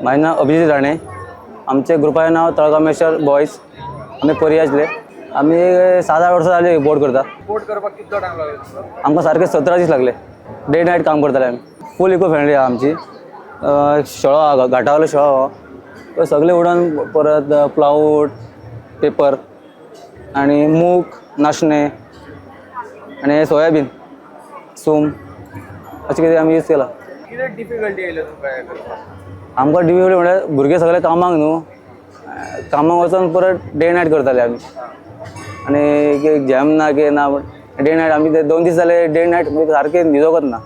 माझें नांव अभिजीत राणे. आमचे ग्रुपाचें नांव तळगामेश्वर बॉयज. आमी पर्याजले. आमी 7-8 वर्सां जाली बोट करता. बोट करपाक कितलो टायम लागलो तुमकां? आमकां सारके 17 दीस लागले. डे नायट काम करताले आमी. फूल इको फ्रेंडली आहा आमची. शेळो आहा, घाटावयलो शेळो आहा, तो सगळे उडोवन परत प्लावूड पेपर आनी मूग, नाशणे आनी सोयाबीन, सूम अशें कितें आमी यूज केला. कितें डिफिकल्टी येयल्यो तुमकां हें करपाक? आमकां डिफिकल्टी म्हणल्यार भुरगे सगळे कामाक न्हू, कामाक वचोन परत डे नायट करताले आमी. आनी एक जॅम ना कितें ना, डे नायट आमी ते 2 दीस जाले डे नायट, म्हणजे सारके न्हिदोकच ना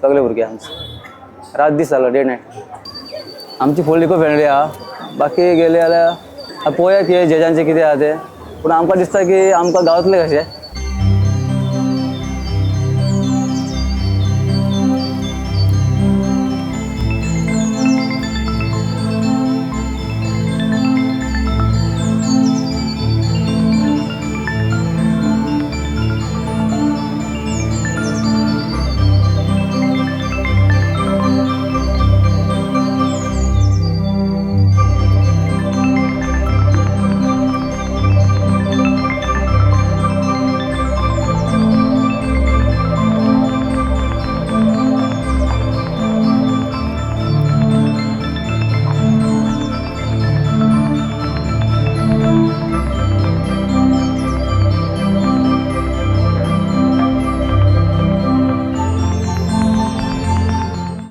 सगळे भुरगे आमचे. रात दीस जालो डे नायट. आमची फूल इको फ्रेंडली आहा. बाकी गेले जाल्यार पळोवया कितें जेजांचें कितें आहा तें, पूण आमकां दिसता की आमकां गावतलें कशें.